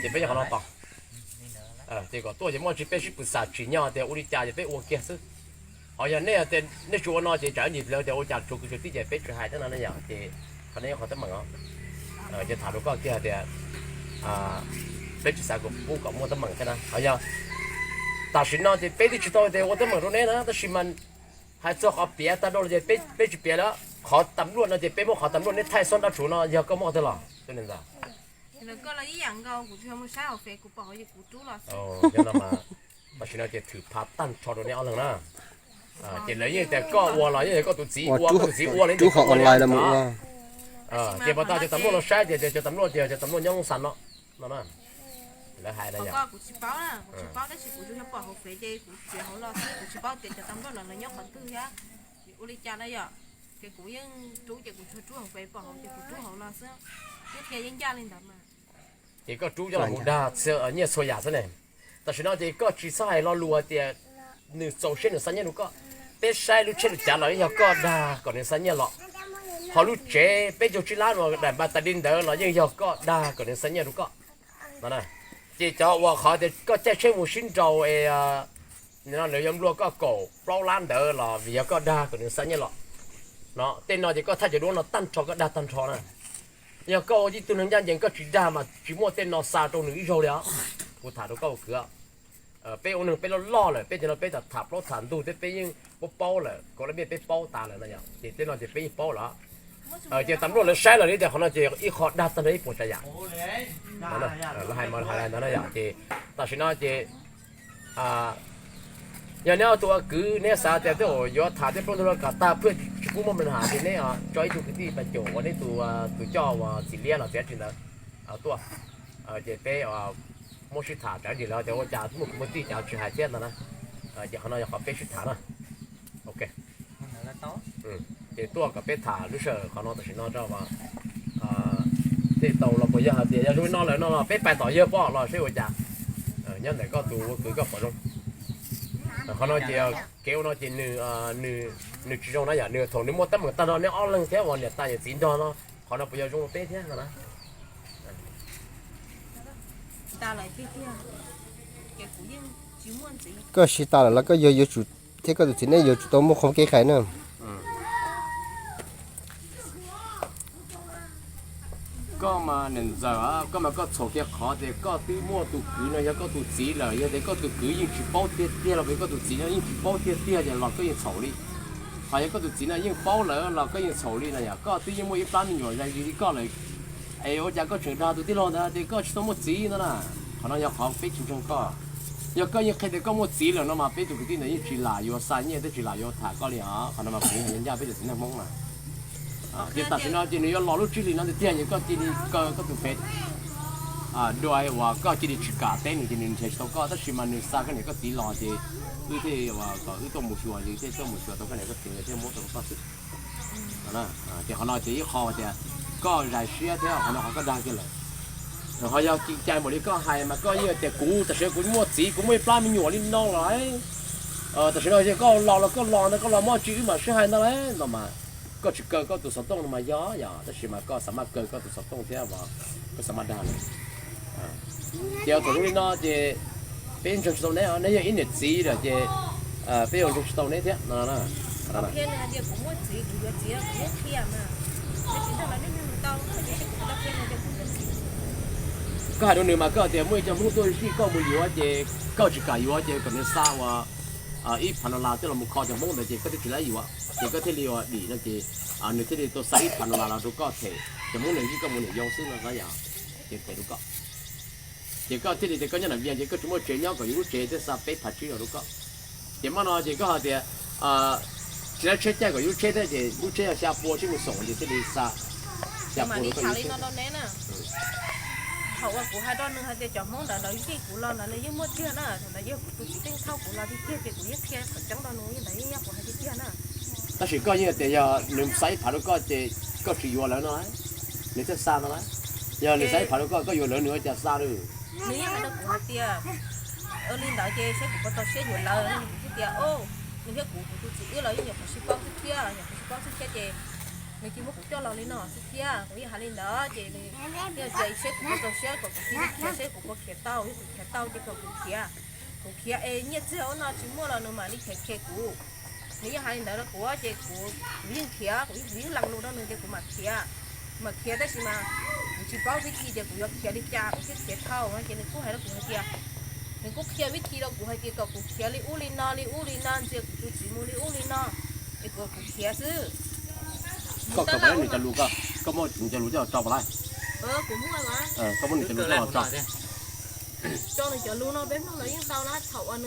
Ces peb nyob qhov no tos. Ces kom tuaj ces muaj tsis peb sib pw xam tsim nyog tias ua li cas ces peb ua kiag xwb. Ho yog nej tias nej tsis ua no ces tsam ib ntsis lawv tias ua cas tsuav kwv tsuav tij ces peb tsis hais thiab no ne yom. Ces qhov no yog qhov teeb meem os. Ces tham rau koj kiag tias peb tsis xav kom pub kom muaj teeb meem thiab na. Ho yog tam sim no ces peb twb tsis tau tias ua teeb meem rau neb na, tab sis mas hais txog qhov piav tag dhau los ces peb tsis piav lawm. Qhov tam luaj no ces peb muab qhov tam luaj neb thaij xob dab tsuv no yog koj muab qhov twg los? Tam sim no ces thwm phav tag nrho rau neb ob leeg na. Ces lawv yeej tias koj ua los yeej yog koj tus txiv ua, koj tus txiv ua los yeej yog koj tus txiv ua. Ces pas tag cov tam luaj no saib tias cov tam luaj tias cov tam luaj nyob xa no no na. Lawv hais na yom. Kuv tsis paub, kuv tsis paub tab sis kuv tsuas yog pom hauv fev ces kuv txiav hauv los xwb, kuv tsis paub tias cov tam luaj no lawv nyob qhov twg thiab ua li cas na yom. Ces kuv yeej rub ces kuv tsuas rub hauv fev pom hauv ces kuv rub hauv los xwb, twb qhia yeej ncaj li ntawd mas. Ces koj rub coj los mus dag nyiaj txhua yam xwb ne. Tam sim no ces koj tsis txhob hais lo lus hais tias nws txaus siab nws xa nyiaj rau koj. Peb saib lub tsheb lub cav los yeej yog koj dag kom nws xa nyiaj los, ho lub tsev peb caug tsib lab no daim npaj tas di ntawd los yeej yog koj dag kom nws xa nyiaj rau koj. Ces cov uas qhov tias koj caij tsheb mus sib nraus es lawv yuav nplua koj kaum plaub lab ntawd los vim yog koj dag kom nws xa nyiaj los no. Tej no ces koj thaij cov duab no tag nrho koj dag tag nrho na. Yog koj ua ib tug neeg ncaj ncees koj tsis dag mas tsis muaj tej no xa rau nws ib zaug li os. Kuv tham rau koj ua kwv, peb ua neeg peb loj loj lawm peb cov no peb tham plaub tham ntug thiab peb yeej paub paub lawm, kaum lab mej peb paub tas lawm no yom, ces tej no ces peb yeej paub lawm. Ces tam luaj lawv saib lawm li tias qhov no ces ib qho dag tag nrho ib puas tsav yam. Lawv hais mas hais li ntawd no yom, ces tam sim no ces yog neb ob tug ua kwv neb xav tias tej zaum yuav tham tej plaub ntug los kom tag phwj tsis pub muaj me has ces neb tso ib tug kwv tij pes caum uas neb tus, tus coj uas txiv liab los txiv dab tsi ntawd tuaj, ces peb muab sib tham tsam ib ntsis lawv tias ua cas muaj kwv muaj tij cas tsis hais thiab ntawd na. Ces qhov no yog qhov peb sib tham na. Ok, ces tuaj kom peb tham lub sij hawm qhov no tam sim no rau tej tau los puas yog hais tias yog zoo li no lawm no los peb pais tom yawg poj los seb ua cas. Nyob ntawm koj tus ua kwv koj pom zoo. Qhov no ces kev ua no ces nws tsis zoo na yom, nws thaum nws muaj teeb meem tag nrho neb ob leeg thiab uas niam tais yawm txiv nrog no, qhov no puas yog zoo rau peb thiab no na? Koj sib tas lawm los koj yuav yuav tsum thiab koj tus txiv neb yuav tsum tau muaj qhov kev hais na. Koj mas niam ntxawm, koj mas koj txhaum kiag qhov tias koj twb muaj tus kwv no yog koj tus txiv lawm, yog tias koj tus kwv yeej tsis paub tiag tiag los koj tus txiv no yeej tsis paub tiag tiag ces los koj yeej txhaum li. Ho yog koj tus txiv no yeej paub lawm los koj yeej txhaum li no yom, koj twb yeej muaj ib plab me nyuam zais zis li koj lawm, es ua cas koj tseem dag tus tij laug ntawd tias koj tsis tau muaj txiv no na? Qhov no yog qhov peb tsis ntseeg koj. Yog koj yeej qhia tias koj muaj txiv lawm no mas peb tus kwv tij ntawd yeej tsis lam yuav xa nyiaj thiab tsis lam yuav tham koj li os. Qhov no mas kuv yeej hais ncaj peb cov txiv neej Hmoob na. Ces tam sim no ces nws yuav los lub tsib hlis no tiag tiag ces koj cia li kaw koj tus fev dua uas koj cia li tsis kam teb nws ces nws nrhiav tsis tau koj, tab sis mas nws xa koj niam koj txiv los ces wb thiaj kom wb tuaj mus xyuas, ces thiaj tuaj mus xyuas tau koj niam koj txiv thiaj muab rau koj xwb. Ces qhov no ces ib qho tias koj zais siab thiab qhov no qhov koj dag kiag lawm. Ho yog ci cai npaum li koj hais mas koj yeej tias kuv tam sim no kuv muaj txiv kuv muaj ib plab me nyuam li no lawm, tam sim no koj los los koj los ntag koj los muab tsis wb mam sib hais ntag lauj no mas koj tsis kaw koj tus xov tooj no mas yog yog, tab sis mas koj xav maj kaw koj tus xov tooj thiab koj xav maj dag lawm. Ces thaum zoo li no ces peb ntseeg tsis tau neb, neb yog ib niam txiv lawm ces peb yuav ntseeg tsis tau neb thiab no. Koj hais rau nws mas koj tias muaj ib co Hmoob tuaj zij koj mus yuav ces koj tsis kam yuav ces kom nws xa uas ib phav dollar coj los mus kho cov Hmoob ntawd ces koj thiaj tsis laib yuav ces koj thiaj li ua dim no ces nws thiaj li tau xa ib phav dollar los rau koj them cov Hmoob ntawd zij koj mus niam yau xwb no yom, ces them rau koj. Ces koj thiaj li tias koj nyob nram Vias ces koj tsis muaj tsev nyob kom yus lub tsev thiaj xa peb phav tsib los rau koj. Ces hmo no ces koj hais tias tsis laib tsheb caij kom yus lub tsheb thiab ces lub tsheb yog xya pua tsib mus xoom ces thiaj li xa xya pua rau koj yus lub tsheb. Thaum uas kuv hais rau nws hais tias cov Hmoob ntawd lawv zij kuv los ntawd nws yeej muaj tiag na, thaum ntawd yog kuv tus txiv tseej thauj kuv los tiag tiag ces kuv yeej qhia qhov tseeb rau nws li ntawd yeej yog kuv hais tiag tiag na. Tab sis koj yeej tias yog nws xa ib phav rau koj ces koj tsis yuav lawv no, nws thiaj xa no lauj. Yog nws xa ib phav rau koj, koj yuav lawv nws ua cas xa lawm? Nws yeej hais rau kuv hais tias, li ntawd ces saib kuv puas txaus siab yuav lawv, kuv thiaj tias, nws thiab kuv, kuv tus txiv wb los yeej nyuam qhuav sib paub xwb thiab, nyuam qhuav sib paub xwb thiab ces Nws cia li muab kuv coj los li no xwb thiab. Kuv yeej hais li ntawd ces nws thiaj tias seb kuv puas txaus siab kom kuv cia li khiav seb kuv puas khiav tau, yog kuv khiav tau ces kom kuv khiav. Kuv khiav es nyiaj txiag ub no tsis muaj los nws mam li khiav khe kuv. Nws yeej hais li ntawd rau kuv ces kuv, kuv yeej khiav, kuv, kuv yeej lees lus rau nws tias kuv mam khiav. Kuv mam khiav tab sis mas kuv tsis paub vib thi tias kuv yuav khiav li cas kuv thiaj khiav dhau no ces nws kuj hais rau kuv hais tias, nws kuj qhia vib thi rau kuv hais tias kom kuv khiav li ub li no li ub li no, ntxias kuv tus txiv mus li ub li no, es kom kuv khiav xwb. Koj, koj muab nws cov lus, koj, koj muab nws cov lus coj los tso puas lawm? Koj muab nws cov lus coj los tso. Tso nws cov lus no peb mloog los yeej tau na, thaum uas nws